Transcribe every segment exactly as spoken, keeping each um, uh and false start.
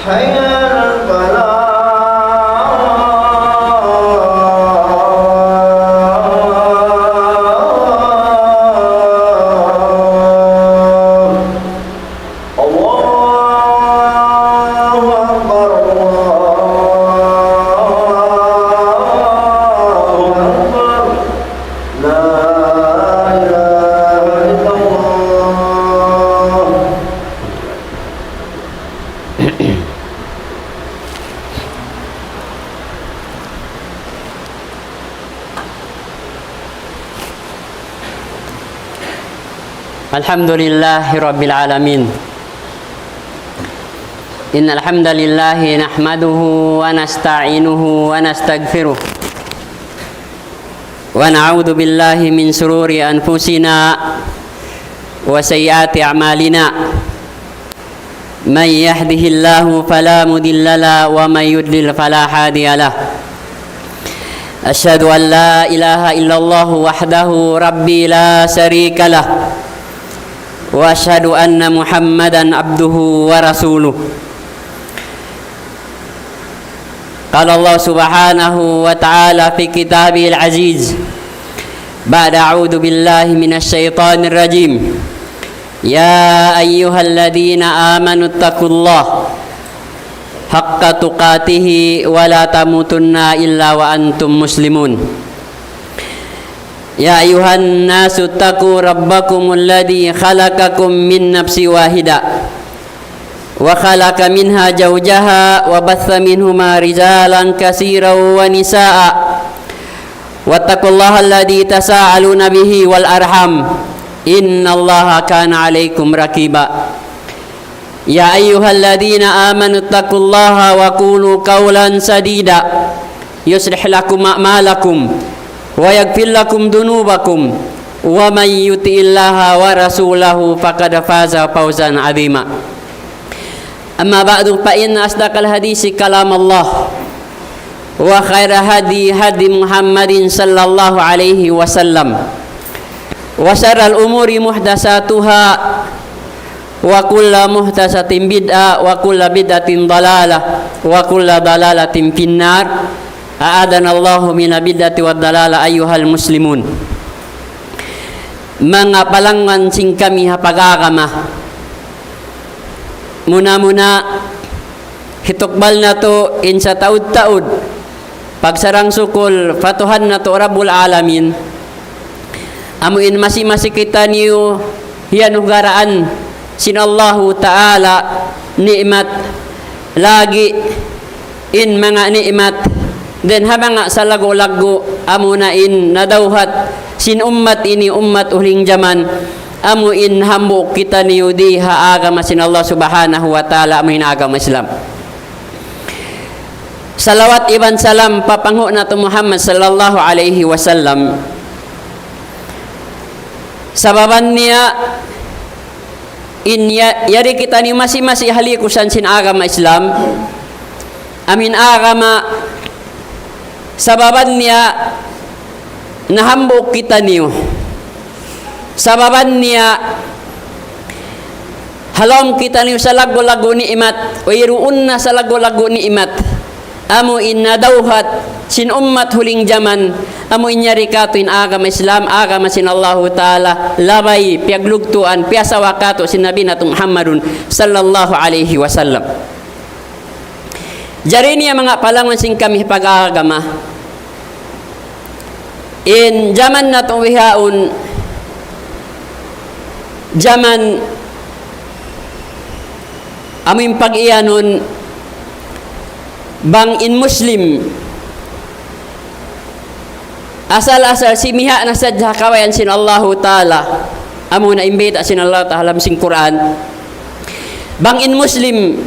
حي على الفلاح. الله أكبر، الله أكبر. لا إله إلا الله. الحمد لله رب العالمين. إن الحمد لله نحمده ونستعينه ونستغفره، ونعوذ بالله من شرور أنفسنا وسيئات أعمالنا. من يهده الله فلا مضل له، ومن يضلل فلا هادي له. أشهد أن لا إله إلا الله وحده ربي لا شريك له، وأشهد أن محمدا عبده ورسوله. قال الله سبحانه وتعالى في كتابه العزيز بعد أعوذ بالله من الشيطان الرجيم: يا أيها الذين آمنوا اتقوا الله حق تقاته ولا تموتن إلا وأنتم مسلمون. يا أيها الناس اتقوا ربكم الذي خلقكم من نفس واحدة وخلق منها زوجها وبث منهما رجالا كثيرا ونساء، واتقوا الله الذي تساءلون به والأرحام، إن الله كان عليكم رقيبا. يا أيها الذين آمنوا اتقوا الله وقولوا قولا سديدا يصلح لكم أعمالكم ويغفر لكم ذنوبكم ومن يطع الله ورسوله فقد فاز فوزا عظيما. أما بعد، فإن أصدق الحديث كلام الله، وخير الهدي هدي محمد صلى الله عليه وسلم، وشر الأمور محدثاتها، وكل محدثة بدعة، وكل بدعة ضلالة، وكل ضلالة في النار. أعاذنا الله من البدعة والضلالة، أيها المسلمون. Manga palangwan sin kami ha pag-agama, muna-muna, hitukbal natu' in sataud-taud pagsarang-sukul pa Tuhan natu' Rabbul Alamin. Amu in masi-masi kitaniyu hiyanugaraan sin Allahu Ta'ala ni'mat, lagi' in manga ni'mat, dayn ha manga salaggu'-laggu', amuna in nadawhat sin ummat ini, ummat huling jaman, amu in hambuuk kitaniyu di ha agama sin Allah Subhanahu wa Ta'ala, amu in agama Islam. Salawat iban salam pa panghu' natu' Muhammad sallallahu alayhi wasallam. Sababan niya, in ya-, yari kitaniyu masi-masi ha likusan sin agama Islam, amu in agama, sababan niya nahambuuk kitaniyu. Sababan niya ha lawm kitaniyu salaggu'-laggu' ni'mat, wayruun na salaggu'-laggu' ni'mat. Amu in nadawhat sin ummat huling jaman, amu in yari katu' in agama Islam, agama sin Allahu Ta'ala, labay piyaglugtuan, piyasawa katu' sin Nabi natu' Muhammadun sallallahu alayhi wasallam. Jari niya manga palangwan sin kami pag-agama, in jaman natu' bihaun, jaman amu in pag-iyanun, bang in Muslim, asal-asal simiha' na sadja ha kabayaan sin Allahu Ta'ala, amu na in bayta' sin Allahu Ta'ala ha lawm sin Qur'an. Bang in Muslim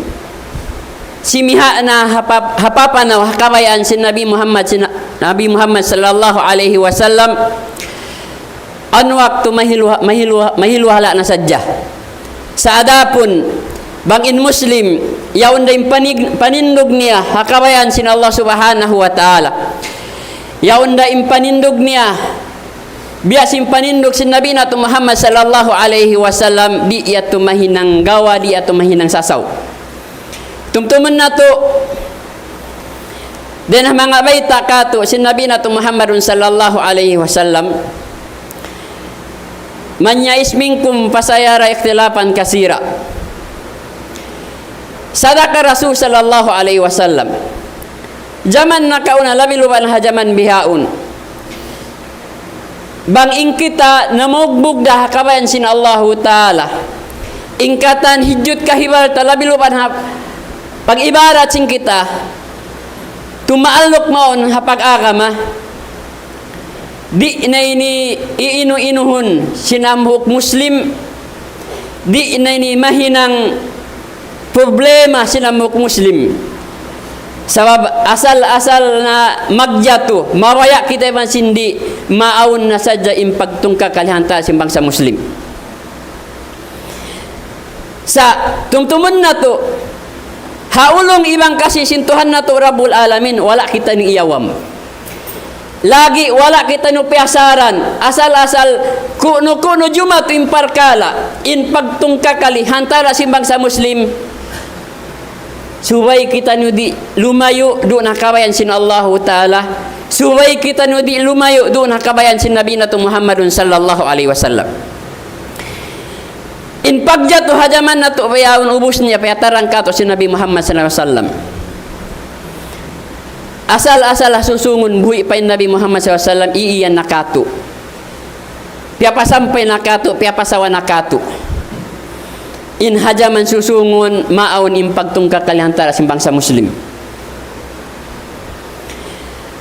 simiha' na ha pap-, ha papanaw ha kabayaan sin Nabi Muhammad, sin Nabi Muhammad sallallahu alayhi wasallam, awn waktu mahilu-, mahilu-, mahiluhala' na sadja. Sa' adapun, bang in Muslim, yaun da in panig-, panindug niya ha kabayaan sin Allah Subhanahu wa Ta'ala, yaun da in panindug niya biya' sin panindug sin Nabi natu' Muhammad sallallahu alayhi wasallam, di' yadtu mahinang gawa, di' yadtu mahinang sasaw. Tumtumun natu', dayn ha manga bayta' katu' sin Nabi natu' Muhammadun sallallahu alayhi wasallam, من يعش منكم فسيرى اختلافا كثيرا. Sabda kan Rasul sallallahu alayhi wasallam, jaman nakauna labi luba' na ha jaman bihaun, bang in kita namugbug da ha kabayaan sin Allahu Ta'ala, in katan hidjut kahibal ta labi luba' na ha pag-ibarat sin kita, tumaalluk mawn ha pag-agama, di' na ini iinu-inuhun sin hambuuk Muslim, di' na ini mahinang problema sin hambuuk Muslim. Sabab asal-asal na magjatu, mabaya' kita iban sin di', maawn na sadja in pagtungkakali ha antara sin bangsa Muslim. Sa' tumtumun natu', ha ulung iban kasi sin Tuhan natu' Rabbul Alamin, wala' kita ini iyawam. Lagi' wala' kita ini piyasaran, asal-asal kunu-kunu jumatu in parkala', in pagtungkakali ha antara sin bangsa Muslim. Subay kitaniyu di' lumayu' duun ha kabayaan sin Allahu Ta'ala. Subay kitaniyu di' lumayu' duun ha kabayaan sin Nabi natu' Muhammadun sallallahu alayhi wasallam. In pagjatu ha jaman natu' bihaun, ubus niya piyatarang katu' sin Nabi Muhammad sallallahu alayhi wasallam. Asal-asal ha susungun buhi' pa in Nabi Muhammad sallallahu alayhi wasallam, iiyan na katu'. Piyapasampay na katu', piyapasawa na katu'. In ha jaman susungun, maawn in pagtungkakali ha antara sin bangsa Muslim.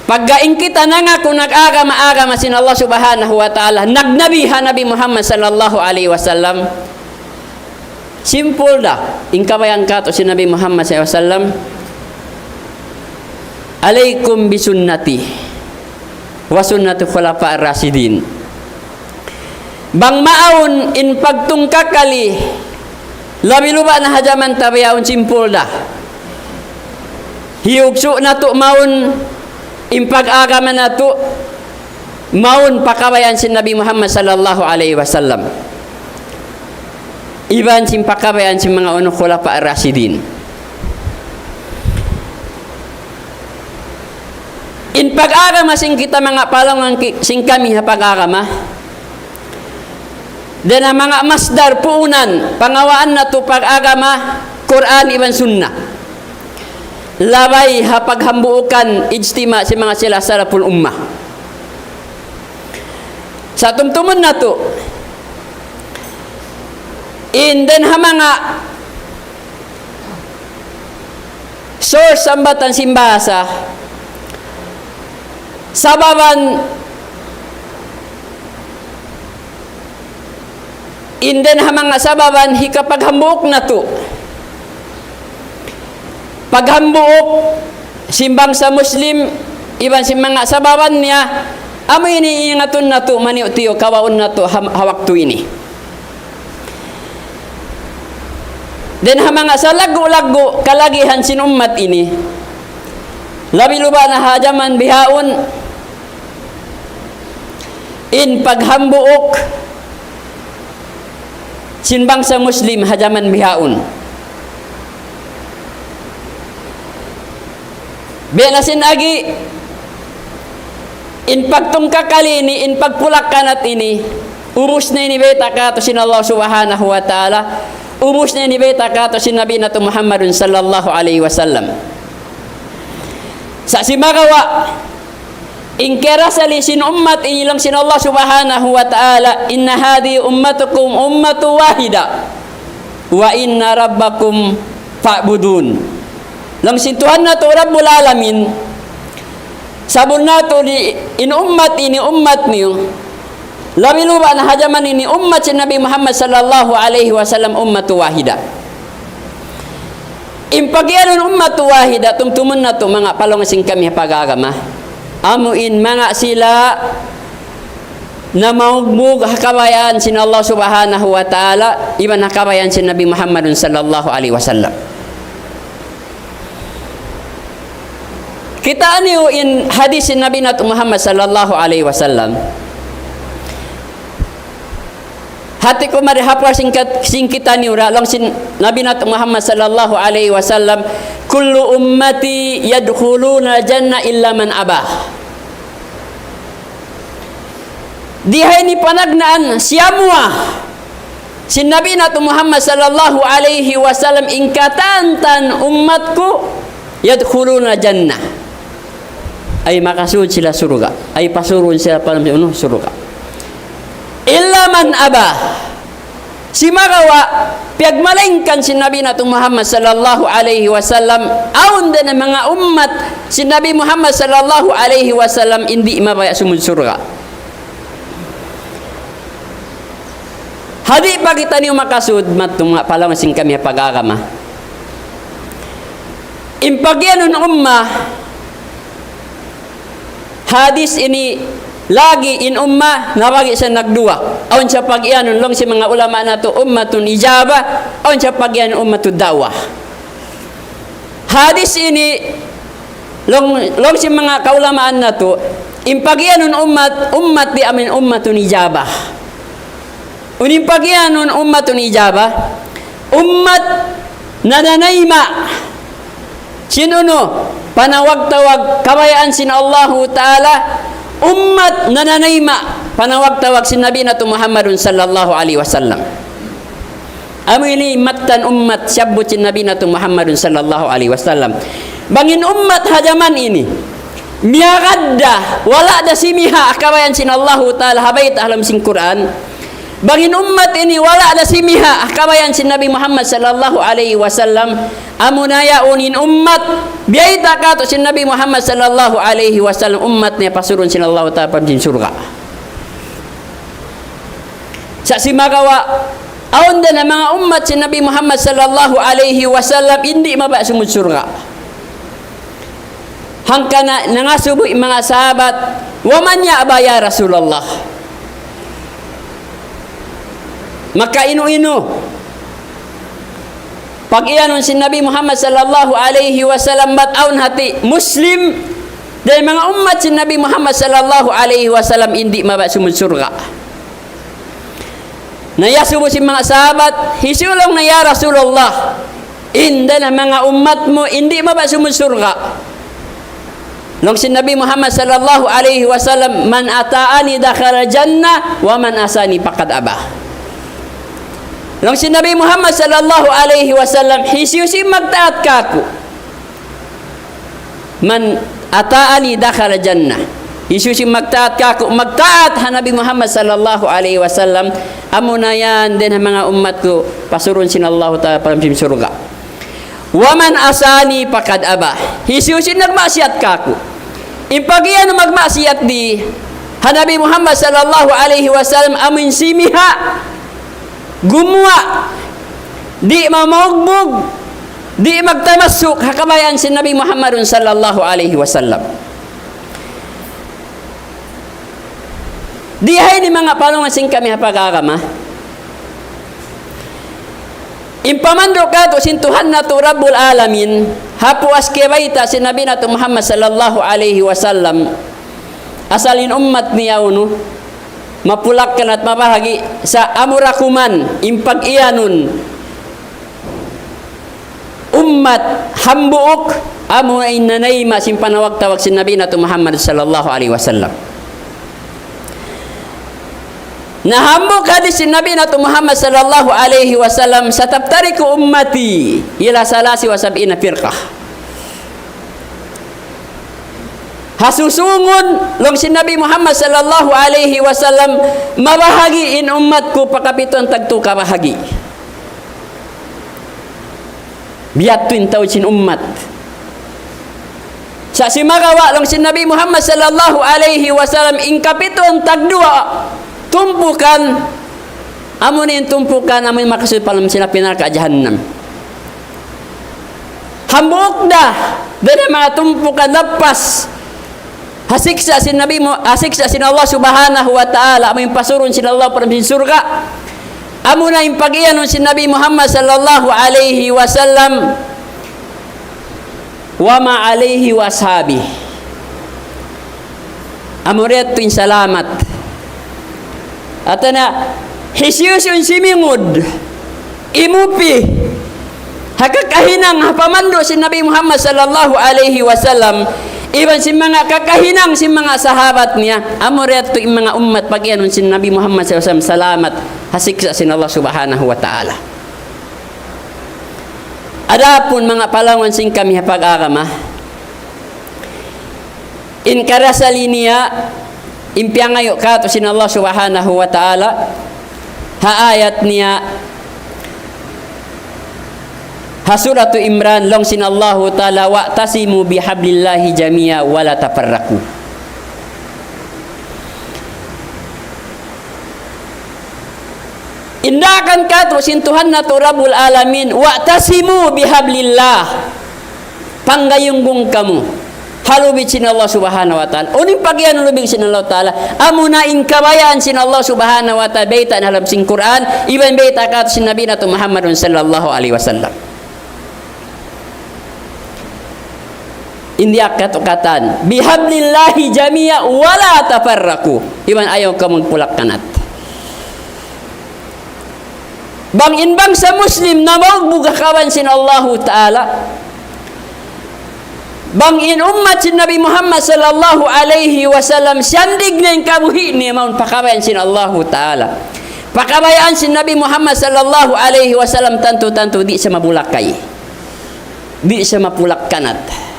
Pagga in kita nangaku nag-agama-agama sin Allah Subhanahu wa Ta'ala, nagnabi ha Nabi Muhammad sallallahu alayhi wasallam, simple da in kabayaan katu' sin Nabi Muhammad sallallahu alayhi wasallam, عليكم بسنتي وسنة الخلفاء الراشدين. Bang maawn in pagtungkakali, labi luba' na ha jaman ta bihaun, simple da. Hiyugsu' natu' mawn in pag-agama natu', mawn pa kabayaan sin Nabi Muhammad sallallahu alayhi wasallam, iban sin pa kabayaan sin manga unu khulafa ar-rashidin. In pag-agama sin kita, manga palangga' ki-, sin kami ha pag-agama, dayn ha manga masdar puunan, pangawaan natu' pag-agama, Qur'an iban Sunnah. Labay ha paghambuukan ijtima' sin manga sila salaful ummah. Sa' tumtumun natu', in dayn ha manga source sambatan sin bahasa, sababan in dayn ha manga sababan hikapaghambuuk natu'. Paghambuuk sin bangsa Muslim, iban sin manga sababan niya, amu ini ingatun natu', maniyu'-tiyu', kawaun natu' ha, ha waktu ini. Dayn ha manga salaggu'-laggu' kalagihan sin ummat ini, labi luba' na ha jaman bihaun, in paghambuuk sin bangsa Muslim ha jaman bihaun. Biya' na sin agi, in pagtungkakali ini, in pagpulak-kanat ini, ubus na ini bayta' katu' sin Allah Subhanahu wa Ta'ala, ubus na ini bayta' katu' sin Nabi natu' Muhammadun sallallahu alayhi wasallam. Sa' simagawa', in kiyarasali sin ummat ini laung sin Allah Subhanahu wa Ta'ala, إن هذه أمتكم أمة واحدة وأنا ربكم فاعبدون. Laung sin Tuhan natu' Rabbul Alamin, sabunnal tuud in ummat ini ummat niyu, labi luba' na ha jaman ini ummat sin Nabi Muhammad sallallahu alayhi wasallam, أمة واحدة. In pagiyanun أمة واحدة, tumtumun natu', manga palangga' sin kami ha pag-agama, amu in manga sila namaugbug ha kabayaan sin Allah Subhanahu wa Ta'ala, iban ha kabayaan sin Nabi Muhammadun sallallahu alayhi wasallam. Kitaa niyu in hadith sin Nabi natu' Muhammad sallallahu alayhi wasallam. Hati ku mari ha puas sin kat-, sin kitaniyu ra, laung sin Nabi natu' Muhammad sallallahu alayhi wasallam, كل أمتي يدخلون الجنة إلا من أبى. Di ha ini panagnaan, siyamuwa sin Nabi natu' Muhammad sallallahu alayhi wasallam in katan-katan ummat ku, يدخلون الجنة. Ay makasud sila surga'. Ay pasurun sila pa lawm unu surga'. إلا من أبى. Sumagawa', piyagmalayngkan sin Nabi natu' Muhammad sallallahu alayhi wasallam, awn dayn ha manga ummat sin Nabi Muhammad sallallahu alayhi wasallam in di' mabaya' sumud surga'. Hati pa kitaniyu makasud, matu manga palangga sin kami ha pag-agama. In pagiyanun umma, hadis ini lagi' in umma nabahagi' siya nagduwa. Awn siya pagiyanun, laung sin manga ulama natu', ummatun ijaba, awn siya pagiyanun ummatud da'wa. Hadis ini, laung, laung sin manga kaulamaan natu', in pagiyanun ummat, ummat di' amin ummatun ijaba. Unu in pagiyanun ummatun ijaba, ummat nananayma' sin unu, panawag-tawag kabayaan sin Allahu Ta'ala, ummat nananayma' panawag-tawag sin Nabi natu' Muhammadun sallallahu alayhi wasallam. Amu ini mattan ummat siyabbut sin Nabi natu' Muhammadun sallallahu alayhi wasallam. Bang in ummat ha jaman ini, miyagad da, wala' da simiha' kabayaan sin Allahu Ta'ala ha bayta' ha lawm sin Qur'an. Bang in ummat ini wala' da simiha' kabayaan sin Nabi Muhammad sallallahu alayhi wasallam, amuna yaun in ummat biyayta' katu' sin Nabi Muhammad sallallahu alayhi wasallam, ummat niya pasurun sin Allahu Ta'ala pa lawm sin surga'. Sa' sumagawa', awn dayn ha manga ummat sin Nabi Muhammad sallallahu alayhi wasallam, in di' mabaya' sumud surga'. Hangkan na, nangasubu in manga sahabat, ومن يأبى يا رسول الله؟ Makainu-inu. Pagiyanun sin Nabi Muhammad sallallahu alayhi wasallam, bat awn hati Muslim, dayn ha manga ummat sin Nabi Muhammad sallallahu alayhi wasallam, in di' mabaya' sumud surga'. Na iyasubu sin manga sahabat, hisiyu laung niya ya Rasulullah, in dayn ha manga ummat mu, in di' mabaya' sumud surga'. Laung sin Nabi Muhammad sallallahu alayhi wasallam, من أطاعني دخل الجنة ومن عصاني فقد أبى. Laung sin Nabi Muhammad sallallahu alayhi wasallam, hisiyu-siyu in magtaat kāku', من أطاعني دخل الجنة. Hisiyu-siyu in magtaat kāku', magtaat ha Nabi Muhammad sallallahu alayhi wasallam, amuna yan dayn ha manga ummat ku, pasurun sin Allahu Ta'ala pa lawm sin surga'. ومن عصاني فقد أبى. Hisiyu-siyu in nagmaksiyat kāku'. In pagiyanun magmaksiyat di ha Nabi Muhammad sallallahu alayhi wasallam, amu in simiha', gumuwa', di' mamaugbug, di' magtamassuk ha kabayaan sin Nabi Muhammadun sallallahu alayhi wasallam. Di ha ini manga palangga sin kami ha pag-agama. In pamandu' kātu' sin Tuhan natu' Rabbul Alamin, ha puas kiyabayta' sin Nabi natu' Muhammad sallallahu alayhi wasallam, asal in ummat niya unu, mapulak-kanat mabahagi' sa' amura kuman, in pagiyanun ummat hambuuk, amu in nanayma' sin panawag-tawag sin Nabi natu' Muhammad sallallahu alayhi wasallam. Na hambuuk hadis sin Nabi natu' Muhammad sallallahu alayhi wasallam, ستفترق أمتي إلى ثلاث وسبعين فرقة. Ha susungun, laung sin Nabi Muhammad sallallahu alayhi wasallam, mabahagi' in ummat ku pa kapituan tagtu kabahagi'. Biya' tuud in taud sin ummat. Sa' sumagawa' laung sin Nabi Muhammad sallallahu alayhi wasallam, in kapituan tagduwa tumpukan, amu in tumpukan, amu in makasud pa lawm sin api narka' jahannam. Hambuuk da, dayn ha manga tumpukan lappas ha siksa' sin Nabi mu, ha siksa' sin Allah Subhanahu wa Ta'ala, amu in pasurun sin Allah pa lawm sin surga'. Amuna in pagiyanun sin Nabi Muhammad sallallahu alayhi wasallam, وما عليه وأصحابي. Amura yadtu in salamat. Hati niya, Hisiyu-siyu in simingud, imupi, ha kakahinang, ha pamandu' sin Nabi Muhammad sallallahu alayhi wasallam, iban sin manga kakahinang sin manga sahabat niya, amura yadtu in manga ummat pag-iyanun sin Nabi Muhammad sallallahu alayhi wasallam salamat ha siksa' sin Allah Subhanahu wa Ta'ala. Adapun manga palangwan sin kami ha pag-agama, in karasali niya, in piyangayu' katu' sin Allah Subhanahu wa Ta'ala, ha ayat niya, ha Suratu Imran, laung sin Allahu Ta'ala, "واعتصموا بحبل الله جميعا ولا تفرقوا." Indakan katu' sin Tuhan natu' Rabbul Alamin, "واعتصموا بحبل الله." Panggayunggung kamu ha lubid sin Allah Subhanahu wa Ta'ala. Unu in pag-iyanun lubid sin Allah Ta'ala? Amuna in kabayaan sin Allah Subhanahu wa Ta'ala, bayta' na ha lawm sin Qur'an, iban bayta' katu' sin Nabi natu' Muhammadun sallallahu alayhi wasallam. India katu' katan, "بحبل الله جميعا ولا تفرقوا." Iban ayaw kamu magpulak-kanat. Bang in bangsa Muslim namaug buga kaban sin Allahu Ta'ala, bang in ummat sin Nabi Muhammad sallallahu alayhi wasallam, siyandig na in kabuhi' niya mawn pakabayaan sin Allahu Ta'ala, pakabayaan sin Nabi Muhammad sallallahu alayhi wasallam, tantu-tantu di' sa mabulakay. Di' sa mapulak-kanat.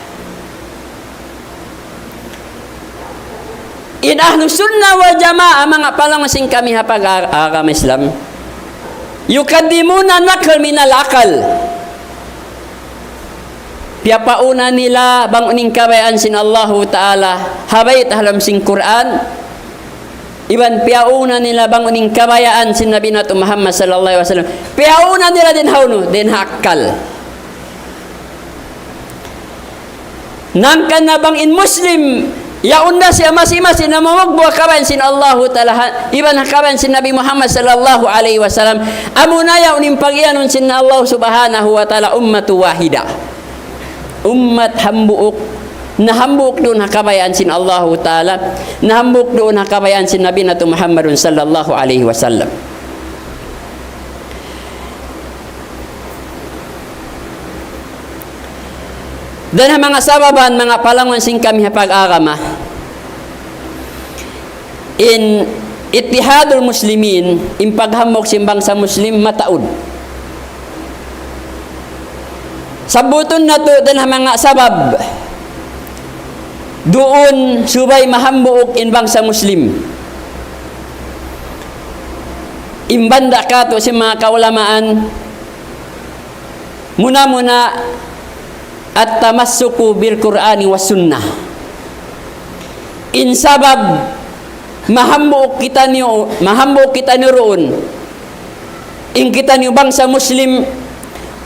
In Ahlus Sunnah wal Jamaah, manga palangwan sin kami ha pag-, agama Islam, يقدمون النقل من العقل. Piyapauna nila bang unu in kabayaan sin Allahu Ta'ala, ha bayta' ha lawm sin Qur'an, iban piyauna nila bang unu in kabayaan sin Nabi natu' Muhammad sallallahu alayhi wasallam. Piyauna nila dayn ha unu, dayn ha akal. Hangkan na bang in Muslim, yaun da siya masi-masi namaug buga kabayaan sin Allahu Ta'ala, ha, iban ha kabayaan sin Nabi Muhammad sallallahu alayhi wasallam, amuna yaun in pag-iyanun sin Allah Subhanahu wa Ta'ala أمة واحدة. Ummat hambuuk, na hambuuk duun ha kabayaan sin Allahu Ta'ala, na hambuuk duun ha kabayaan sin Nabi natu' Muhammadun sallallahu alayhi wasallam. Dayn ha manga sababan, manga palangwan sin kami ha pag-agama, in ittihadul muslimin, in paghambuuk sin bangsa Muslim mataud. Sabbutun natu' dayn ha manga sabab duun subay mahambuuk in bangsa Muslim. In banda' katu' sin manga kaulamaan, muna-muna, التمسك بالقرآن والسنة. In sabab mahambuuk kitaniyu, mahambuuk kitaniyu duun, in kitaniyu bangsa Muslim,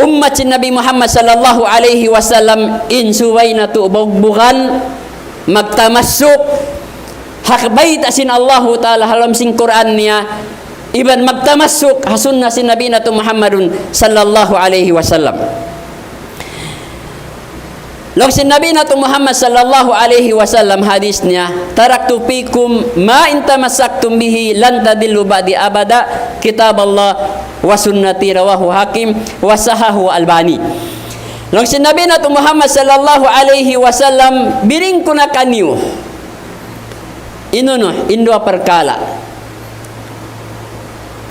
ummat sin Nabi Muhammad sallallahu alayhi wasallam, in subay natu' bugbugan, magtamassuk ha bayta' sin Allahu Ta'ala ha lawm sin Qur'an niya, iban magtamassuk ha sunnah sin Nabi natu' Muhammadun sallallahu alayhi wasallam. Laung sin Nabi natu' Muhammad sallallahu alayhi wasallam, hadith niya, تركت فيكم ما إن تمسكتم به لن تضلوا بعدي أبدا، كتاب الله وسنتي، رواه حاكم وصححه الألباني. Laung sin Nabi natu' Muhammad sallallahu alayhi wasallam, biring ku na kaniyu in unu, in duwa parkala'.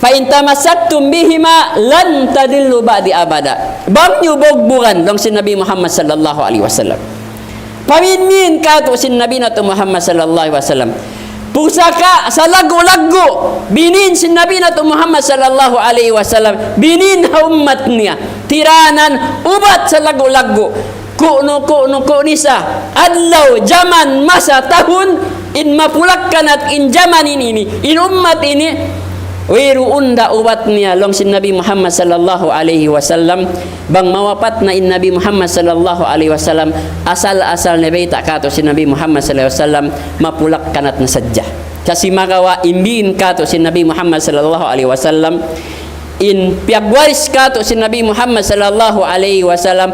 فإن تمسكتم بهما لن تضلوا بعدي أبدا. Bang niyu bugbugan, laung sin Nabi Muhammad sallallahu alayhi wasallam. Paminmin katu' sin Nabi natu' Muhammad sallallahu alayhi wasallam. Pusaka' salaggu'-laggu', binin sin Nabi natu' Muhammad sallallahu alayhi wasallam, binin ha ummat niya. Tiranan ubat salaggu'-laggu'. Ku'nu, ku'nu, ku'nu sa. Adlaw, jaman, masa, tahun, in mapulak-kanat, in jaman ini, ini, in ummat ini, wayruun da ubat niya, laung sin Nabi Muhammad sallallahu alayhi wasallam, bang mawapat na in Nabi Muhammad sallallahu alayhi wasallam, asal-asal na bayta' katu' sin Nabi Muhammad sallallahu alayhi wasallam, mapulak-kanat na sadja. Sa' sumagawa' in binin katu' sin Nabi Muhammad sallallahu alayhi wasallam, in piyagwaris katu' sin Nabi Muhammad sallallahu alayhi wasallam,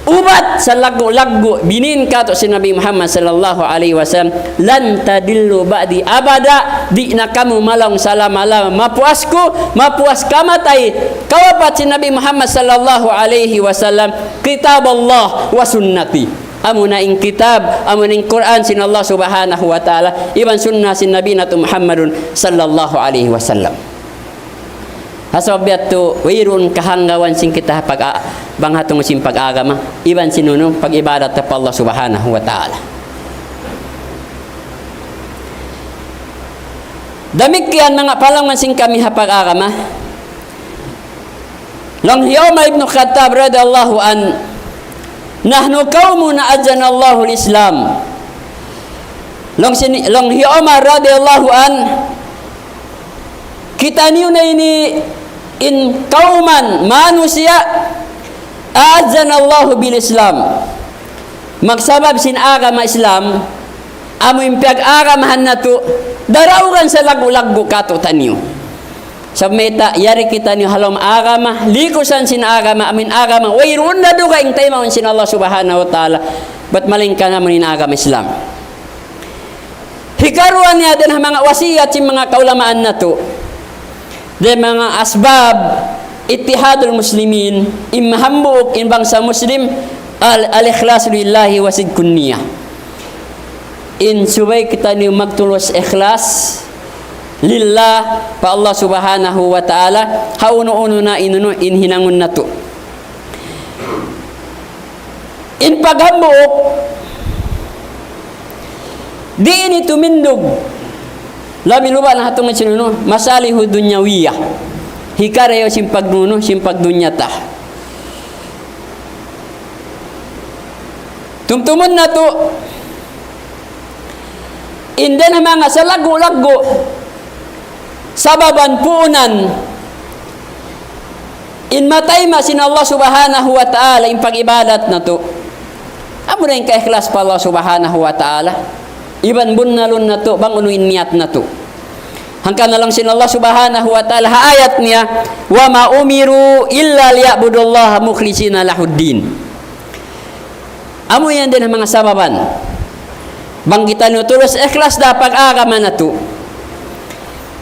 ubat salaggu'-laggu' binin katu' sin Nabi Muhammad sallallahu alayhi wasallam, لن تضلوا بعدي أبدا, di' na kamu malaung salama-lama mapuas ku, mapuas kamatay, kawapat sin Nabi Muhammad sallallahu alayhi wasallam, كتاب الله وسنتي. Amuna in kitab, amuna in Qur'an sin Allah subhanahu wa ta'ala, iban sunnah sin Nabi natu' Muhammadun sallallahu alayhi wasallam. Ha sabab yadtu, wayruun kahanggawan sin kita pag-, bang ha tungud sin pag-agama, iban sin unu, pag-ibadat pa Allah subhanahu wa ta'ala. Damikkiyan manga palangwan sin kami ha pag-agama. Laung hi Umar ibn Khattab radiyallahu anhu, نحن قوم أعزنا الله الإسلام. Laung sin, laung hi Umar radiyallahu anhu, kitaniyu na ini in kauman manusiya', أعزنا الله بالإسلام. Magsabab sin agama Islam, amu in piyag-agamahan natu', daraugan salaggu'-laggu' katu'taniyu. Sabab mayta', yari kitaniyu ha lawm agama, likusan sin agama, amu in agama, wayruun na dugaing taymaun sin Allah subhanahu wa ta'ala, bat malayngkan amu in agama Islam. Hikaruwa niya dayn ha manga wasiyat sin manga kaulamaan natu'. Dayn ha manga asbab ittihadul muslimin, in mahambuuk in bangsa Muslim, al-, al-ikhlasu lillahi wa sidqun niyah. In subay kitaniyu magtulus ikhlas lillah, pa Allah subhanahu wa ta'ala, ha unu-unu na in unu in hinangun natu'. In paghambuuk, di' ini tumindug. Labi luba na ha tungud sin unu, masalihu dunyawiyah. Hikarayaw sin pagdunu, sin pagdunya ta. Tumtumun natu', in dayn ha manga salaggu'-laggu', sababan puunan, in matayma' sin Allah subhanahu wa ta'ala in pag-ibadat natu'. Amura in kaikhlas pa Allah subhanahu wa ta'ala. Iban bunnalun natu', bang unu in niyat natu'. Hangkan na laung sin Allah subhanahu wa ta'ala, ha ayat niya, وما أمروا إلا ليعبدوا الله مخلصين له الدين. Amu yan dayn ha manga sababan. Bang kitaniyu tulus ikhlas da pag-agama natu'.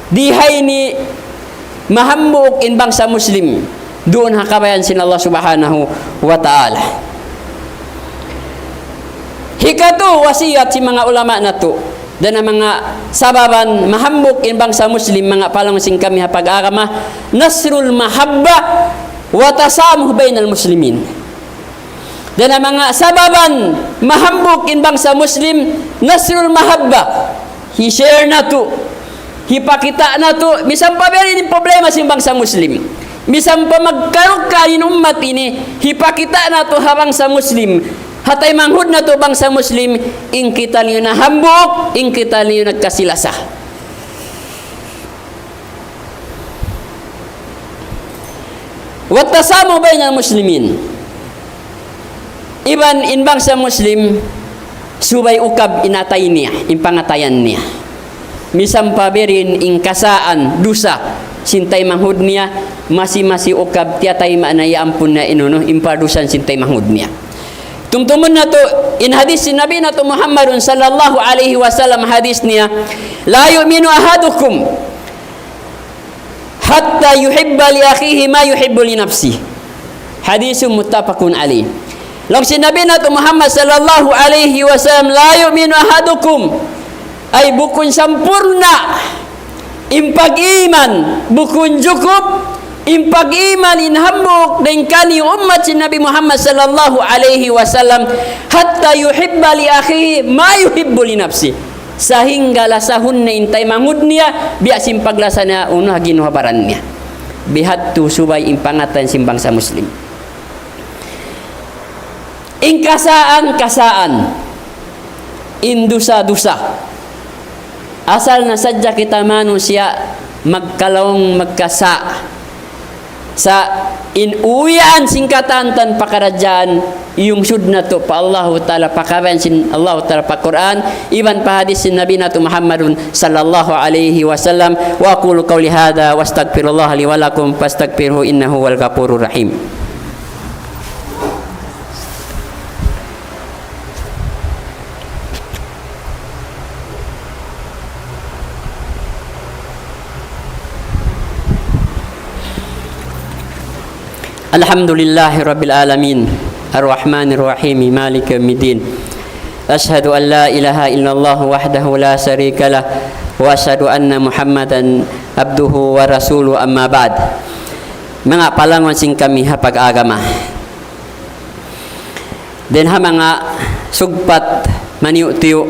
Di' ha ini mahambuuk in bangsa Muslim. Duun ha kabayaan sin Allah subhanahu wa ta'ala. Hikatu wasiyat sin manga ulama natu'. Dayn ha manga sababan mahambuuk in bangsa Muslim, manga palangwan sin kami ha pag-agama, نشر المحبة والتسامح بين المسلمين. Dayn ha manga sababan mahambuuk in bangsa Muslim, نشر المحبة. Hi-share natu'. Hipakita' natu'. Misan pa biya' diin in problema sin bangsa Muslim. Misan pa magkarukka in ummat ini, hipakita' natu' ha bangsa Muslim. Ha taymanghud natu' bangsa Muslim, in kitaniyu na hambuuk, in kitaniyu nagkasi-lasa. والتسامح بين المسلمين. Iban in bangsa Muslim, subay ukab in atay niya, in pangatayan niya. Misan pa biya' diin in kasaan, dusa, sin taymanghud niya, masi-masi ukab tiyatayma' na iyampun na in unu, in pardusahan sin taymanghud niya. Tumtumun natu', in hadis sin Nabi natu' Muhammadun sallallahu alayhi wasallam, hadis niya, لا يؤمن أحدكم حتى يحب لأخيه ما يحب لنفسه. حديث متفق عليه. Laung sin Nabi natu' Muhammad sallallahu alayhi wasallam, لا يؤمن أحدكم, ay bukun sampurna' in pag-iman, bukun jukup in pag-iman, in hambuuk dayn kaniyu ummat sin Nabi Muhammad sallallahu alayhi wasallam, حتى يحب لأخيه ما يحب لنفسه. Sahingga lasahun na in taymanghud niya, biya' sin paglasa niya unu ha ginuhabaran niya. Bihadtu subay in pangatayan sin bangsa Muslim. In kasaan, kasaan. In dusa, dusa. Asal na sadja kita manusiya' magkalaung, magkasa'. Sa' in uwian sin katan-katan pakaradjaan, iyungsud natu' pa Allahu Ta'ala, pa kabayaan sin Allahu Ta'ala pa Qur'an, iban pa hadis sin Nabi natu' Muhammadun sallallahu alayhi wasallam. وأقول قولي هذا وأستغفر الله لي ولكم فاستغفروه إنه هو الغفور الرحيم. الحمد لله رب العالمين، الرحمن الرحيم، مالك يوم الدين. أشهد أن لا إله إلا الله وحده لا شريك له، وأشهد أن محمدا عبده ورسوله، أما بعد. Manga palangwan sin kami ha pag-agama. Dayn ha manga sugpat maniyu'-tiyu'.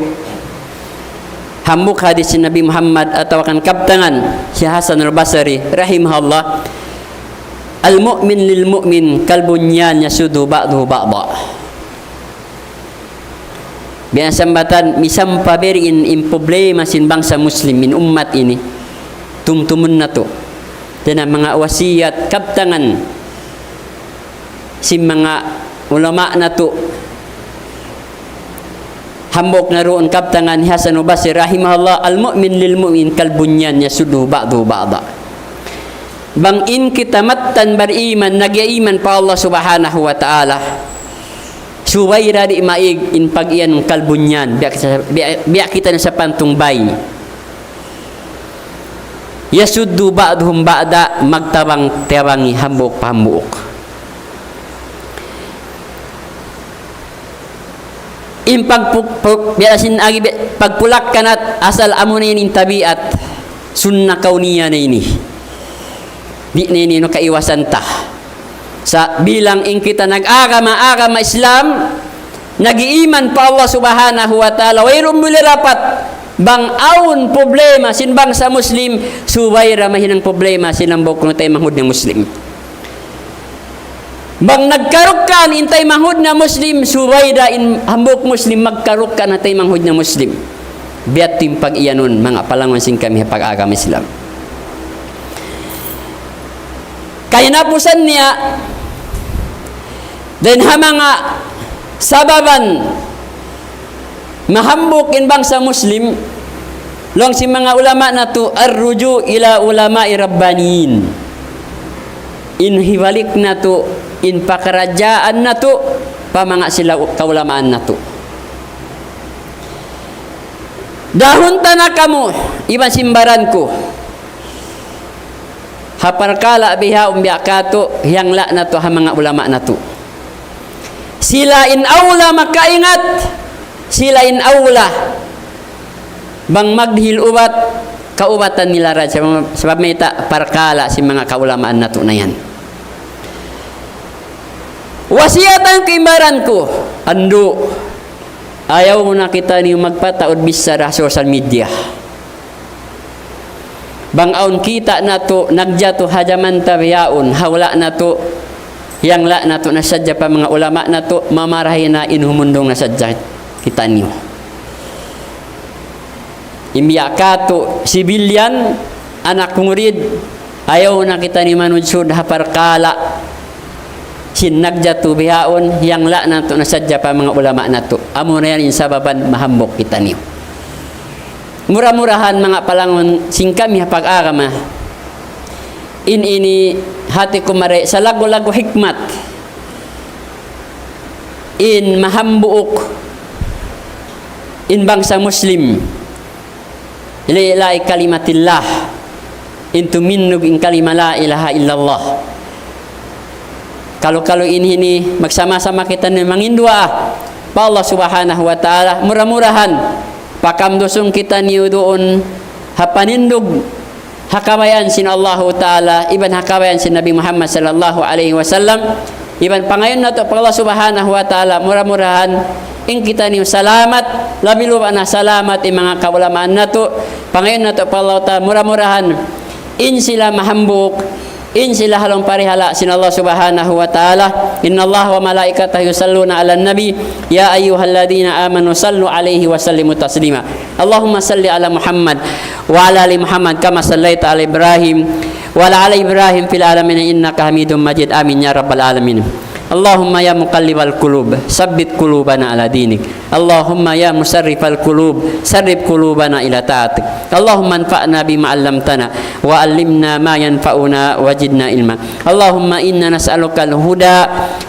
Hambuuk hadis sin Nabi Muhammad atawa kan kabtangan hi Hasan al-Basri rahimahullah, المؤمن للمؤمن كالبنيان يشد بعضه بعضا. Biya' sambatan, misan pa biyadiin in problema sin bangsa Muslim, in ummat ini, tumtumun natu'. Dayn ha manga wasiyat, kabtangan sin manga ulama natu'. Hambuuk na duun kabtangan hi Hasan al-Basri rahimahullah, المؤمن للمؤمن كالبنيان يشد بعضه بعضا. Bang in kita mattan bariman, nag-iman pa Allah Subhanahu wa Ta'ala, subay da di' maig in pag-iyanun كالبنيان, biya' kita, biya', biya' kita na sapantun bay. يشد بعضهم بعضا, magtabang-tabangi hambuuk pa hambuuk. In pagpu-, pu-, biya' sin agi bi-, pagpulak-kanat asal amu na ini in tabiat, sunnah kawniyah na ini. Di' na ini unu kaiwasan ta. Sa' bilang in kita nag-agama, agama Islam, nag-iiman pa Allah Subhanahu wa Ta'ala, wayruun buli dapat bang awn problema sin bangsa Muslim, subay da mahinang problema sin hambuuk taymanghud na Muslim. Bang nagkarukkaan in taymanghud na Muslim, subay da in hambuuk Muslim magkarukkaan ha taymanghud na Muslim. Biya' ha yan in pag-iyanun, manga palangwan sin kami ha pag-agama Islam. Kahinapusan niya, dayn ha manga sababan mahambuuk in bangsa Muslim, laung sin manga ulama natu', الرجوع إلى علماء ربانيين. In hibalik natu', in pakaradjaan natu', pa manga sila kaulamaan natu'. Dahun ta na kamu, iban sin baran ku. Ha parkala' bihaun biya' katu', hiyangla' natu' ha manga ulama natu'. Sila in awla makaingat, sila in awla bang magdihil ubat, kaubatan nila ra, sabab, sabab mayta' parkala' sin manga kaulamaan natu' na yan. Wasiyatan ku in baran ku, andu', ayaw na kitaniyu magpataud bichara ha social media. Bang awn kita' natu' nagjatu ha jaman ta bihaun, ha hula' natu', hiyangla' natu' na sadja pa manga ulama natu', mamarahi na in humundung na sadja kitaniyu. In biya' katu' civilian, anak murid, ayaw na kitaniyu manudsud ha parkala' sin nagjatu bihaun, hiyangla' natu' na sadja pa manga ulama natu'. Amu na yan in sababan mahambuuk kitaniyu. Mura-murahan manga palangwan sin kami ha pag-agama, in ini hati ku mari salaggu'-laggu' hikmat in mahambuuk in bangsa Muslim. لإعلاء كلمة الله, in tumindug in kalima la ilaha illallah. Kalu-kalu ini, ini magsama-sama kitaniyu mangin duwaa pa Allah Subhanahu wa Ta'ala, mura-murahan pakamdusun kitaniyu duun ha panindug ha kabayaan sin Allahu Ta'ala, iban ha kabayaan sin Nabi Muhammad sallallahu alayhi wasallam, iban pangayuun natu' pa Allah Subhanahu wa Ta'ala, mura-murahan in kitaniyu salamat, labi-labi na salamat in manga kaulamaan natu', pangayuun natu' pa Allah Ta'ala, mura-murahan in sila mahambuuk, in sila ha lawm parihala' sin Allah Subhanahu wa Ta'ala. إن الله وملائكته يصلون على النبي، يا أيها الذين آمنوا صلوا عليه وسلموا تسليما. اللهم صل على محمد وعلى آل محمد كما صليت على إبراهيم وعلى آل إبراهيم في العالمين إنك حميد مجيد. آمين يا رب العالمين. اللهم يا مقلب القلوب، ثبت قلوبنا على دينك. اللهم يا مصرف القلوب، صرف قلوبنا إلى طاعتك. اللهم انفعنا بما علمتنا، وعلمنا ما ينفعنا، وزدنا علما. اللهم إنا نسألك الهدى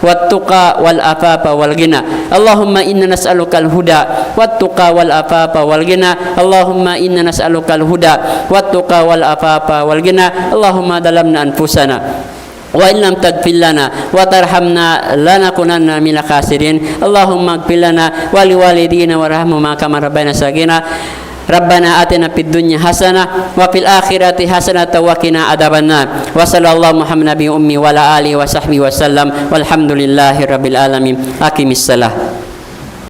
والتقى والعفاف والغنى. اللهم إنا نسألك الهدى والتقى والعفاف والغنى. اللهم إنا نسألك الهدى والتقى والعفاف والغنى. اللهم ظلمنا أنفسنا وإن لم تغفر لنا وترحمنا لنكونن من الخاسرين. اللهم اغفر لنا ولوالدينا وارحمهما كما ربيانا صغيرا. ربنا آتنا في الدنيا حسنة وفي الآخرة حسنة وقنا عذاب النار. وصلى الله محمد نبي أمي وعلى آله وصحبه وسلم. والحمد لله رب العالمين. أقم الصلاة.